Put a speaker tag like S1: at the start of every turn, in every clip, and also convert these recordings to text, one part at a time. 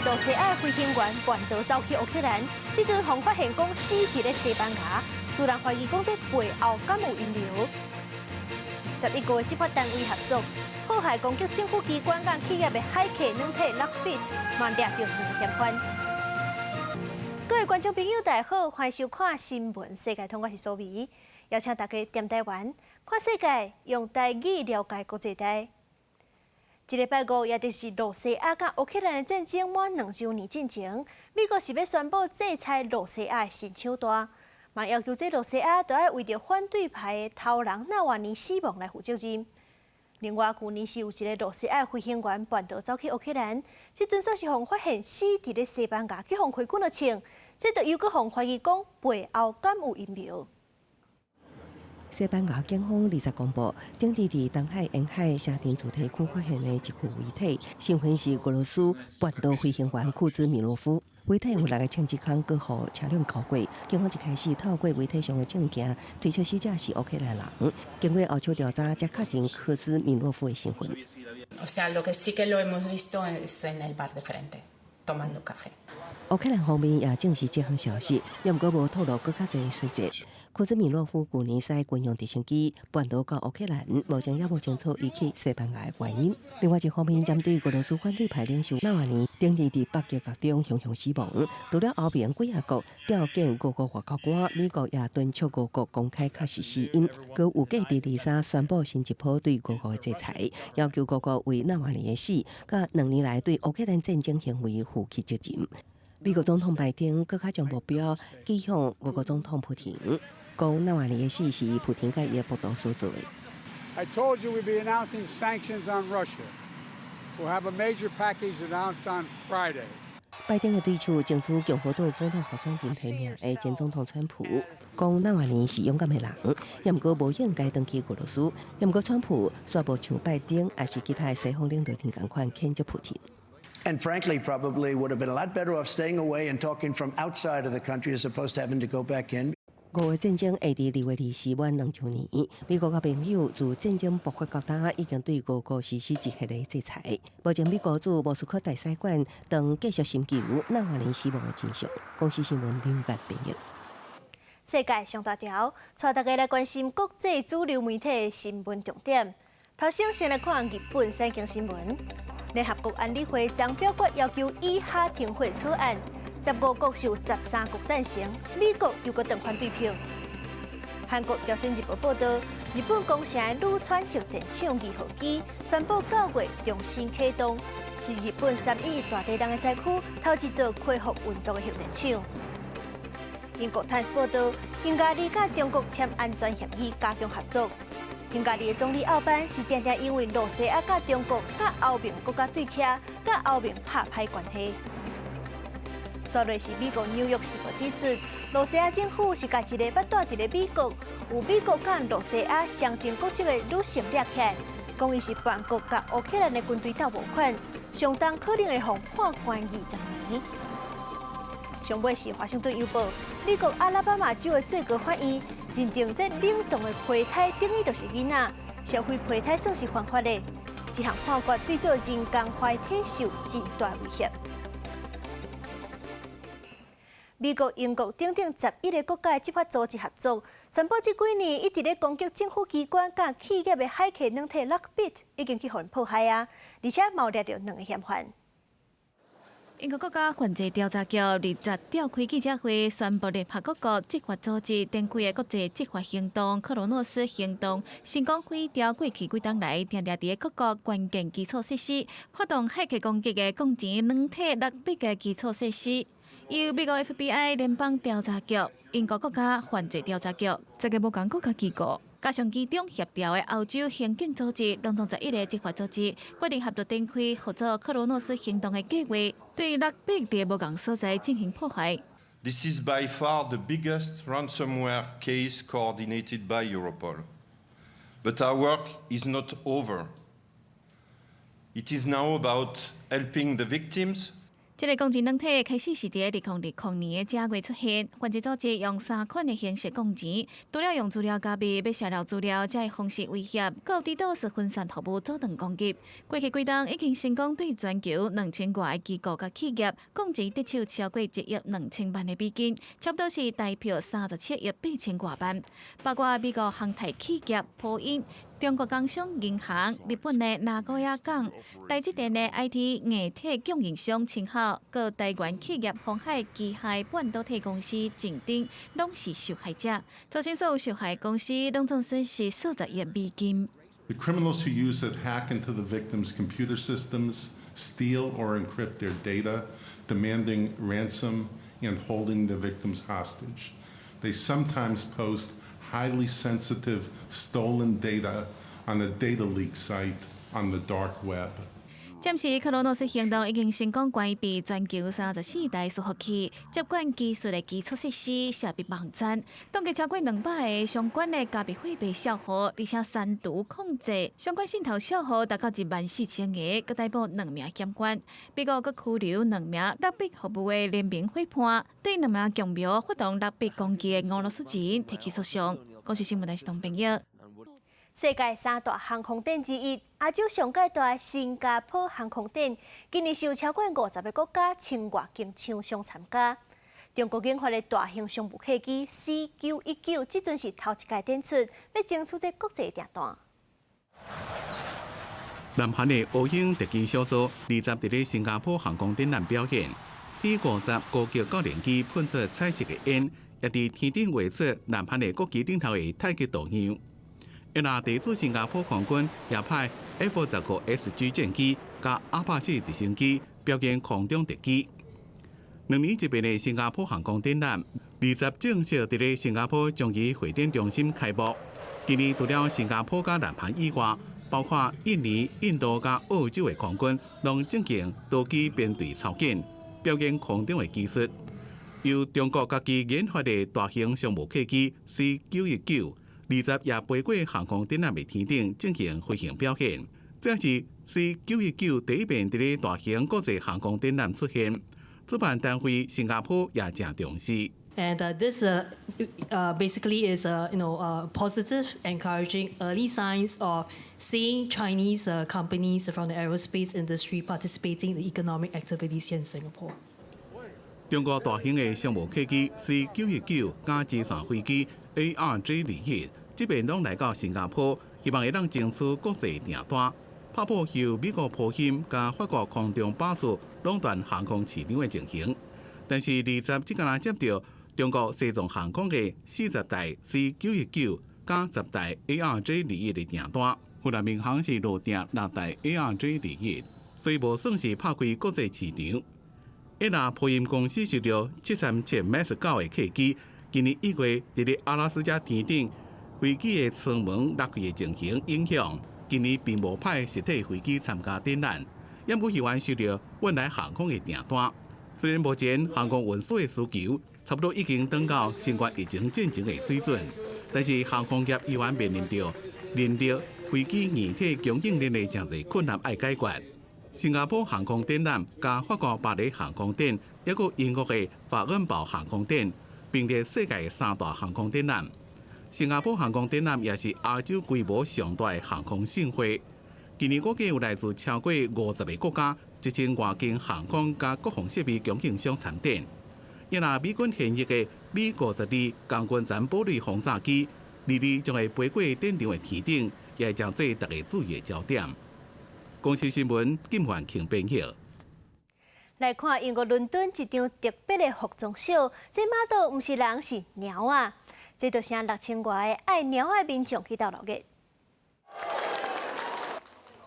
S1: 羅西亞飛行員叛逃走去烏克蘭，這陣予發現講死佇咧西班牙，使人懷疑講這背後敢有陰謀。11個執法單位合作，破壞攻擊政府機關佮企業的駭客軟體 LockBit，嘛掠著兩個嫌犯。各位觀眾朋友，大家好，歡迎收看新聞世界通，我是蘇美，邀請大家踮台灣看世界，用台語了解國際大。這禮拜五，也就是羅西亞佮烏克蘭的戰爭滿2週年進前，美國是欲宣布制裁羅西亞的新手段，嘛要求這羅西亞著愛為著反對派的頭人納瓦尼死亡來負責任。另外，舊年是有一个羅西亞飛行員叛逃走去烏克蘭，這陣煞是予發現死佇咧西班牙，去予開幾若槍，這就又閣予懷疑講背後敢有陰謀。
S2: 西班牙警方20公布，頂日佇東海沿海城鎮主題區發現的一具遺體，身份是俄羅斯叛逃飛行員庫茲米洛夫。遺體有六个槍支孔，閣予車輛絞過。警方一開始透過遺體上的證件推測死者是烏克蘭人。經過後續調查，才確認庫茲米洛夫的身份。
S3: O sea, lo que sí que lo hemos visto es en el bar de frente, tomando café.
S2: 烏克蘭方面也證實這項消息，也毋過無透露閣較濟細節。庫茲米洛夫舊年駛軍用直升機叛逃到烏克蘭，目前猶無清楚伊去西班牙的原因。另外一方面，針對俄羅斯反對派領袖納瓦尼頂日佇北極獄中雄雄死亡，除了歐盟幾仔國吊唁俄國外交官，美國也敦促俄國公開確實死因。閣預計佇23宣布新一波對俄國的制裁，要求俄國為納瓦尼的死，佮2年來對烏克蘭戰爭行為負起責任。美國總統拜登閣較將目標指向俄國總統普廷，講納瓦尼的死是普廷佮伊的僕徒所做的。
S4: I told you we'd be announcing sanctions on Russia. We'll have a major package announced on Friday.
S2: 拜登的對手爭取共和黨總統候選人提名的前總統川普，講納瓦尼是勇敢的人，也毋過無應該轉去俄羅斯。也毋過川普煞無像拜登，抑是其他的西方領導人仝款譴責普廷。
S5: And frankly, probably would have been a lot better off staying away and talking from outside of the country as opposed to having to go back in.
S2: 俄烏戰爭會佇2月24滿2週年，美國佮盟友自戰爭爆發到今，已經對俄國實施一系列制裁。目前美國駐莫斯科大使館正繼續尋求納瓦尼死亡的真相。公視新聞劉冠編譯。
S1: 世界上大條，帶大家來關心國際主流媒體的新聞重點。頭先先來看日本產經新聞。聯合國安理會昨表決要求以哈停火草案，15國有13國贊成，美國又閣轉反對票。韓國朝鮮日報報導，日本宮城宇川核電廠二號機宣布9月重新啟動，是日本3.11大地震的災區頭一座恢復運作的核電廠。英國泰斯報導，匈牙利佮中國簽安全協議，加強合作。匈牙利的總理奧班是定定因為羅西亞佮中國佮歐盟國家對徛，佮歐盟拍歹關係。煞落是美國紐約時報指出，羅西亞政府是共一個捌蹛佇咧美國，有美國佮羅西亞雙重國籍的女性掠起來，講伊是叛國佮烏克蘭的軍隊鬥無仝，上重可能會予判關20年。上尾是華盛頓郵報，美國阿拉巴馬州的最高法院認定這冷凍的胚胎等於就是囡仔，銷毀胚胎算是犯法的。這項判決對做人工懷胎是有真大威脅。美國、英國等等11個國家的執法組織合作，宣布這幾年一直咧攻擊政府機關佮企業的駭客軟體 LockBit 已經去予𪜶破壞啊，而且嘛掠著兩个嫌犯。
S6: 英國國家犯罪調查局二十召開記者會，宣布聯合各國執法組織展開的國際執法行動——克羅諾斯行動，成功毀掉過去幾冬來定定佇各國關鍵基礎設施發動駭客攻擊的摃錢軟體 LockBit 的基礎設施。由美國 FBI 聯邦調查局、英國國家犯罪調查局、10個無仝國家機構，加上其中協調的歐洲刑警組織，攏總11個執法組織決定合作展開合作克羅諾斯行動的計劃，對 LockBit 佇無仝所在進行破壞。
S7: This is by far the biggest ransomware case coordinated by Europol. But our work is not over. It is now about helping the victims.
S6: 這个共情軟體開始是佇2020年的正月出現，犯罪組織用三款的形式降錢，除了用資料加密、欲洩露資料這个方式威脅，閣有 DDoS 分散服務組斷攻擊。過去幾冬已經成功對全球2000外个機構佮企業共計得手超過1億2000萬的美金，差不多是台票37億8千外萬，包括美國航太企業波音、中國工商銀行、日本的名古屋港、台積電的 IT 硬體供應商清浩，閣台灣企業鴻海旗下半導體公司臻鼎，攏是受害者。造成所有受害公司攏總損失數十億美金。
S8: The criminals who use it hack into the victims' computer systems, steal or encrypt their data, demanding ransom and holding the victims hostage. They sometimes post highly sensitive stolen data on a data leak site on the dark web.
S6: 暫時，克羅諾斯行動已經成功關閉全球34台伺服器，接管技術的基礎設施設備網站，統計超過200個相關的加密貨幣帳戶，而且刪除控制相關滲透帳戶達到1萬4千個，閣逮捕兩名嫌犯。美國閣拘留兩名獵筆服務的聯名夥伴，對兩名共謀發動獵筆攻擊的俄羅斯人提起訴訟。公視新聞台是董朋友。
S1: 世界三大航空展之一，亞洲上蓋大新加坡航空展，今年是有超過50個國家千外間廠商參加。中國研發的大型商務客機 C919，這陣是頭一屆展出，欲爭取這國際訂單。
S9: 南韓的烏鷹特技小組20佇咧新加坡航空展覽表演，T 五十高級教練機噴出彩色的煙，也佇天頂畫出南韓的國旗頂頭的太極圖樣。而地處新加坡空軍也派 F-15SG 戰機佮阿帕契直升機表演空中特技。2年一遍的新加坡航空展覽，二十正式佇咧新加坡樟宜會展中心開幕。今年除了新加坡佮南韓以外，包括印尼、印度佮澳洲的空軍，攏進行多機編隊操演，表演空中的技術。由中國家己研發的大型商務客機 C919，二十也飛過航空展覽的天頂進行飛行表演。這是 C919第一遍佇咧大型國際航空展覽出現，主辦單位新加坡也誠重視。
S10: And this basically is a positive, encouraging early signs of seeing Chinese companies from the aerospace industry participating in the economic activities here in Singapore.
S9: 中國大型的商務客機 C919佮支線飛機 ARJ21，這擺攏來到新加坡，希望會當爭取國際訂單，拍破由美國波音佮法國空中巴士壟斷航空市場的情形。但是二十只敢若接著中國西藏航空的40台 C919佮10台 ARJ21的訂單，芬蘭民航是落訂6台 ARJ21，所以無算是拍開國際市場。一若波音公司收著737 MAX 9的客機，今年1月佇咧阿拉斯加天頂飛機的艙門落開的情形影響，今年並無派實體飛機參加展覽，猶閣猶原收著萬來航空的訂單。雖然目前航空運輸的需求差不多已經轉到新冠疫情進前的水準，但是航空業依然面臨著人力、飛機硬體供應鏈的誠濟困難愛解決。新加坡航空展覽佮法國巴黎航空展，抑閣英國的法恩堡航空展，並列世界三大航空展覽。新加坡航空展覽也是亞洲規模上大的航空盛會。今年估計有來自超過50個國家、1000外間航空佮國防設備供應商參展。若美軍現役的米-52空軍戰堡壘轟炸機，22將會飛過展場的天頂，也會成做大家注意的焦點。公視新聞金環慶編譯。
S1: 來看英國倫敦一場特別的服裝秀，這 model 毋是人，是貓仔。這就成6000外个愛貓仔民眾去鬥熱鬧。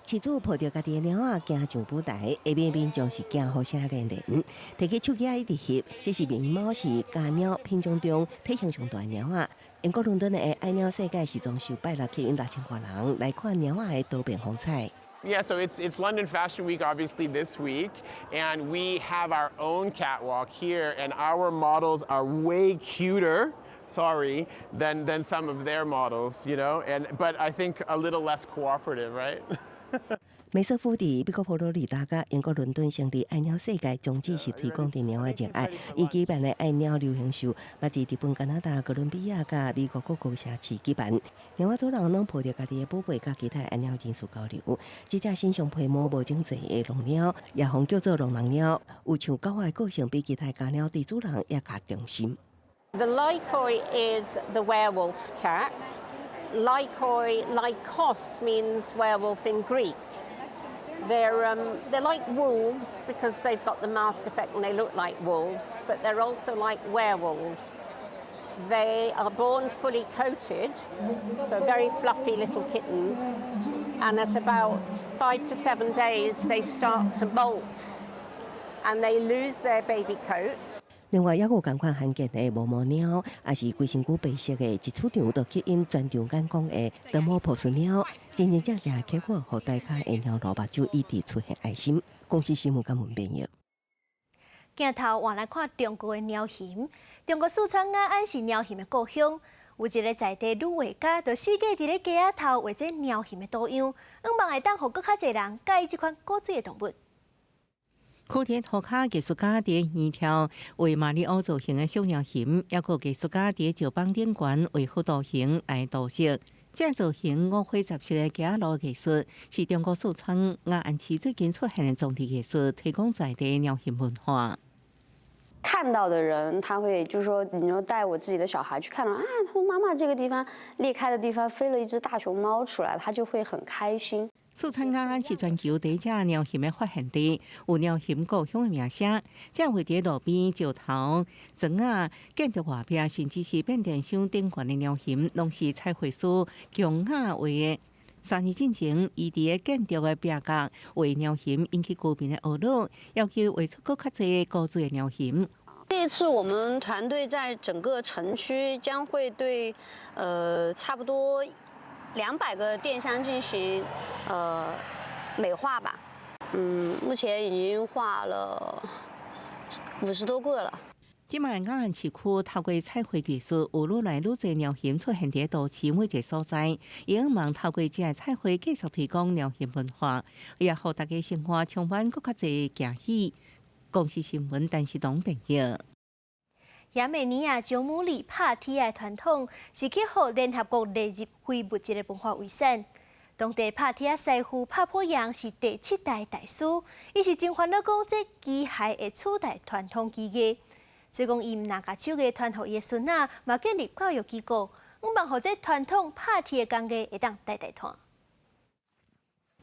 S2: 飼主抱著家己的貓仔行上舞台，下面民眾是驚呼聲連連，提起手機仔一直翕。這是明貓是家貓品種中體型上大的貓仔。英國倫敦的愛貓世界時裝秀拜六吸引6000外人來看貓仔的多變風采。
S11: Yeah, so it's London Fashion Week, obviously, this week, and we have our own catwalk here, and our models are way cuter, sorry, than some of their models, but I think a little less cooperative, right?
S2: 美瑟夫佇美國佛羅里達佮英國倫敦成立愛貓世界，宗旨是推廣對貓仔熱愛。伊舉辦的愛貓流行秀，嘛佇日本、加拿大、哥倫比亞佮美國各國城市舉辦。貓仔主人攏抱著家己的寶貝佮其他愛貓人士交流。這隻身上皮毛無整齊的狼貓，也予叫做狼人貓，有像狗仔的個性，比其他家貓對主人也較忠心。
S12: The Lykoi is the werewolf cat. Lykoi, Lykos means werewolf in Greek. They're like wolves because they've got the mask effect and they look like wolves, but they're also like werewolves. They are born fully coated, so very fluffy little kittens, and at about 5 to 7 days they start to molt and they lose their baby coat.
S2: 另外，抑閣有仝款罕見的無毛貓，也是規身軀白色的，一出場就吸引全場眼光的德摩普斯貓，真真正正克服予大家的貓奴目睭一直出現愛心。公視新聞新聞編譯。
S1: 鏡頭換來看中國的貓熊，中國四川雅安是貓熊的故鄉，有一个在地女畫家，就設計佇咧街仔頭畫這貓熊的圖樣，向望會當予閣較濟人佮意這款古錐的動物。
S13: 莆田塗跤藝術家佇遠眺畫馬里奧造型的小貓熊，抑閣藝術家佇石板頂懸畫好圖形來塗色。這造型五花雜色的街仔路藝術，是中國四川雅安市最近出現的裝置藝術，推廣在地貓熊文化。
S14: 看到的人，他會就是說，你說帶我自己的小孩去看了啊，他說媽媽這個地方裂開的地方飛了一隻大熊貓出來，他就會很開心。
S13: 四川雅安是全球第一隻貓熊的發現地，有貓熊故鄉的名聲。這位佇路邊石頭、磚仔、建築外壁，甚至是變電箱頂懸的貓熊，攏是彩繪師強雅畫的。3年進前，伊佇咧建築的壁角畫貓熊，引起居民的懊惱，要求畫出閣較濟古錐的貓熊。
S14: 這一次，我們團隊在整個城區將會對，差不多200個電箱進行美化吧。目前已經畫了50多個了。
S13: 這擺雅安市區透過彩繪技術，有愈來愈濟貓熊出現佇都市每一個所在，伊向望透過這个彩繪繼續推廣貓熊文化，也予大家生活充滿閣較濟驚喜。公視新聞，陳世東編譯。
S1: 亞美尼亞久姆里拍鐵的傳統是去予聯合國列入非物質的文化遺產。當地拍鐵師傅帕波揚是第七代大師，伊是真煩惱講這機械會取代傳統技藝。所以講，伊毋但共手藝傳予伊的孫仔，嘛建立教育機構，向望予這傳統拍鐵的工藝會當代代傳。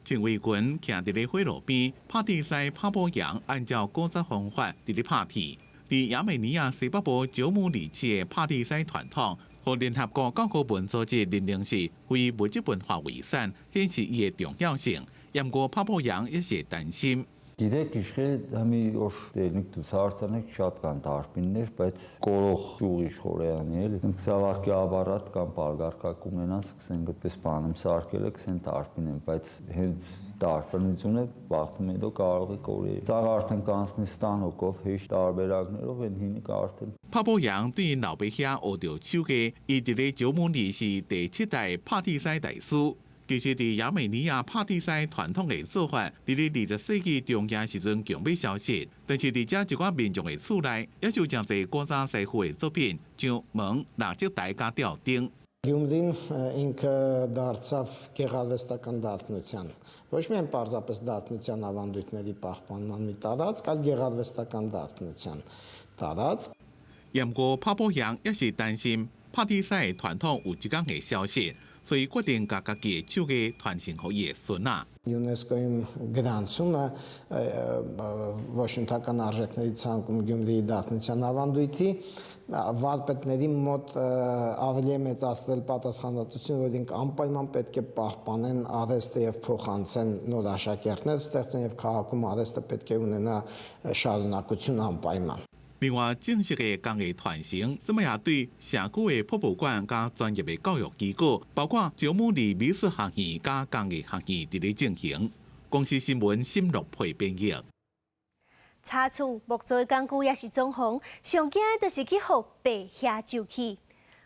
S9: 鄭衛群徛佇咧火爐邊，拍鐵師帕波揚按照古早方法佇咧拍鐵。佇亞美尼亞西北部久姆里市的拍鐵師傳統，予聯合國教科文組織認定是非物質文化遺產，顯示伊的重要性。毋過帕波揚也是擔心。
S15: Գիտեք, իշխել հիմի որ դերնիկ դուսարձանեք շատ կան դարբիններ, բայց կորող ճյուղ իշխորեանի էլի։ Ինքս ավարատ կամ բարգարկակ ունենան, սկսեն այդպես բանում սարքելը, սկսեն դարբինեն, բայց հենց դարբնությունը վաղտում հետո կարող է կորի։ Սա արդեն կանցնի ստանոկով, հեշտ տարբերակներով, այն հինը կա արդեն
S9: 帕波揚對𪜶老爸遐學著手藝，伊佇咧久姆里是第七代拍鐵師大師。其實，佇亞美尼亞拍鐵師傳統的做法，佇咧20世紀中葉時陣強欲消失。但是，佇遮一寡民眾的厝內，猶有誠濟古早師傅的作品，像門、蠟燭台佮吊燈。
S16: Գյումրին ինքը դարձավ գեղարվեստական դարբնության, ոչ միայն պարզապես դարբնության ավանդույթների պահպանման մի տարածք, այլ գեղարվեստական դարբնության տարածք։
S9: 毋過帕波揚也是擔心拍鐵師的傳統有一天會消失。所以決定共家己的手藝傳承予伊的孫仔。
S16: ՅՈՒՆԵՍԿՕ-ի գրանցումը ոչ նյութական արժեքների ցանկում Գյումրիի դարբնության ավանդույթի վարպետների մոտ ավելի է մեծացրել պատասխանատվություն, որ իրենք անպայման պետք է պահպանեն արհեստը եւ փոխանցեն նոր աշակերտներ ստեղծեն եւ քաղաքում արհեստը պետք է ունենա շարունակություն անպայման։
S9: 另外，正式的工藝傳承，這擺也對社區的博物館佮專業的教育機構，包括久姆里美術學院佮工藝學院，佇咧進行。公視新聞沈樂佩編譯。
S1: 拆厝木造的工具抑是裝潢，上驚的就是去予白蟻蛀去。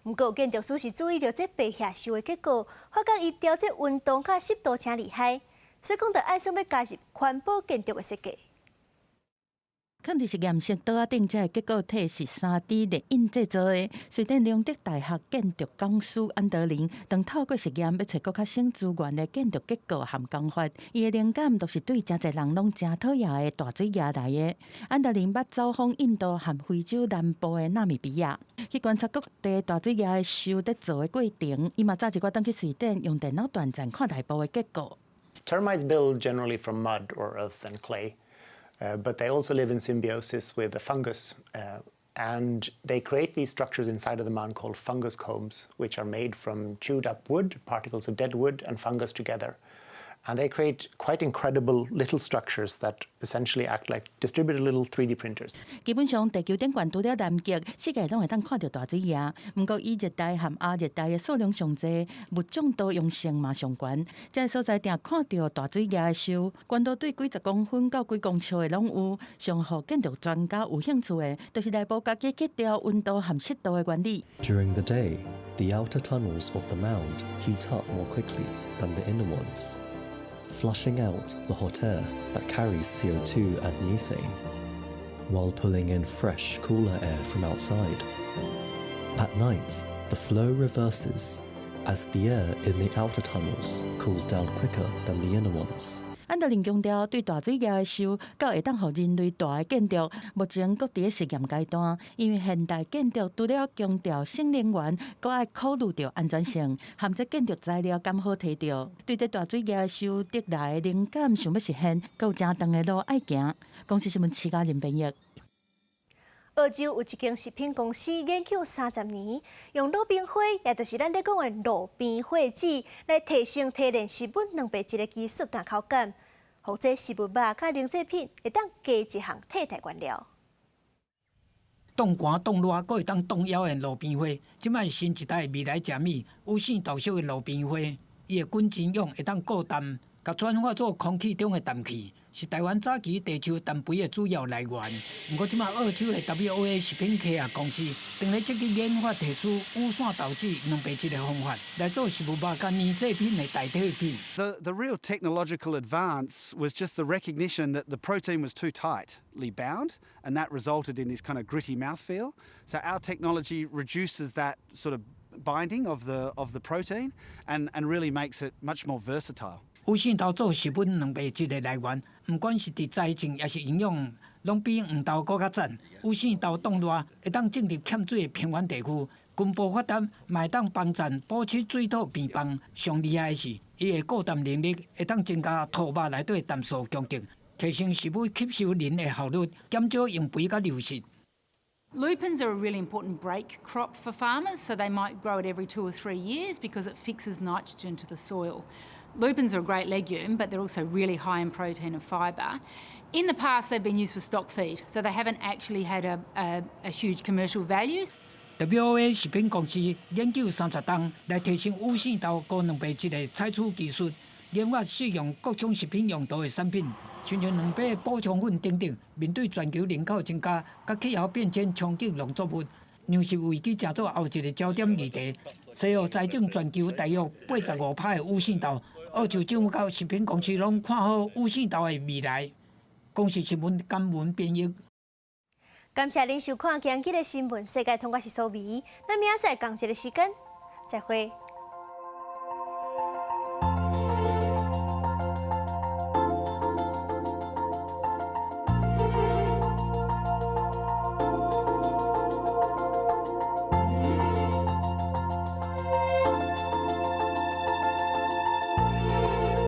S1: 毋過建築師是注意著這白蟻獸的結構，發覺伊調節溫度佮濕度誠厲害。所以講著愛算欲加入環保建築的設計。
S17: 囥佇實驗室桌仔頂，這个結構體是3D 列印製作的。瑞典隆德大學建築講師安德林，當透過實驗欲揣閣較省資源的建築結構和工法，伊的靈感就是對誠濟人攏誠討厭的大水蠍來的。安德林捌走訪印度和非洲南部的納米比亞，去觀察各地大水蠍的獸佇造的過程。伊嘛早一寡轉去瑞典，用電腦斷層看內部的結構。
S18: Termites build generally from mud or earth and clay. But they also live in symbiosis with the fungus, and they create these structures inside of the mound called fungus combs, which are made from chewed up wood, particles of dead wood, and fungus together. And they create quite incredible little structures that essentially act like distributed little 3D printers.
S17: 基本上，地球頂懸除了南極，世界攏會當看著大水蠍。毋過，以熱帶和亞熱帶的數量上濟，物種多樣性嘛上懸。這个所在定看著大水蠍的獸，懸度對幾十公分到幾公尺的攏有。上予建築專家有興趣的，就是內部家己去調溫度和濕度的原理。
S19: During the day, the outer tunnels of the mound heat up more quickly than the inner ones, flushing out the hot air that carries CO2 and methane, while pulling in fresh, cooler air from outside. At night, the flow reverses as the air in the outer tunnels cools down quicker than the inner ones.
S17: 安德林強調，對大水蠍的獸，到會當予人類蹛的建築，目前閣佇咧實驗階段。因為現代建築除了強調省能源，閣愛考慮著安全性，含這建築材料敢好提著。對這大水蠍的獸得來的靈感，想欲實現，閣有誠長的路愛行。公視新聞徐嘉仁編譯。
S1: 澳洲有一間食品公司研究30年，用魯冰花，也就是咱咧講的路邊花籽，來提升提煉食物蛋白質的技術佮口感，予這食物肉佮奶製品會當加一項替代原料。
S20: 擋寒擋熱，閣會當擋妖的路邊花，這擺新一代未來食物，雨傘豆屬的路邊花，伊的根莖養會當固氮，共轉化做空氣中的氮氣，是台灣早期地樹氮肥的主要來源。毋過，這擺澳洲的 WA 食品科學公司，正咧積極研發提取雨傘豆籽蛋白質的方法，來做食物肉佮奶製品的代替品。
S21: The real technological advance was just the recognition that the protein was too tightly bound, and that resulted in this kind of gritty mouthfeel. So our technology reduces that sort of binding of the protein and really makes it much more versatile.
S20: 雨傘豆做食物蛋白質的來源，毋管是佇材質抑是營養，攏比黃豆閣較讚。雨傘豆凍熱，會當種佇欠水的平原地區，根部發達，嘛會當幫贊保持水土平衡。上厲害的是，伊的固氮能力會當增加土肉內底氮素供給，提升食物吸收磷的效率，減少溶肥佮流失。
S22: Lupins are a really important break crop for farmers, so they might grow it every 2 or 3 years because it fixes nitrogen to the soil. Lupins are a great legume, but they're also really high in protein and fibre. In the past, they've been used for stock feed, so they haven't actually had a huge commercial value.
S20: WA 食品公司研究30冬來提升雨傘豆高蛋白質的採取技術，研發適用各種食品用途的產品，親像卵白補充粉等等。面對全球人口增加，佮氣候變遷衝擊農作物，糧食危機成做後一个焦點議題。西澳栽種全球大約85%的雨傘豆，澳洲政府佮食品公司攏看好雨傘豆的未來。公視新聞甘文編譯。
S1: 感謝您收看今日的新聞世界通，我是蘇美，咱明仔載仝一个時間，再會。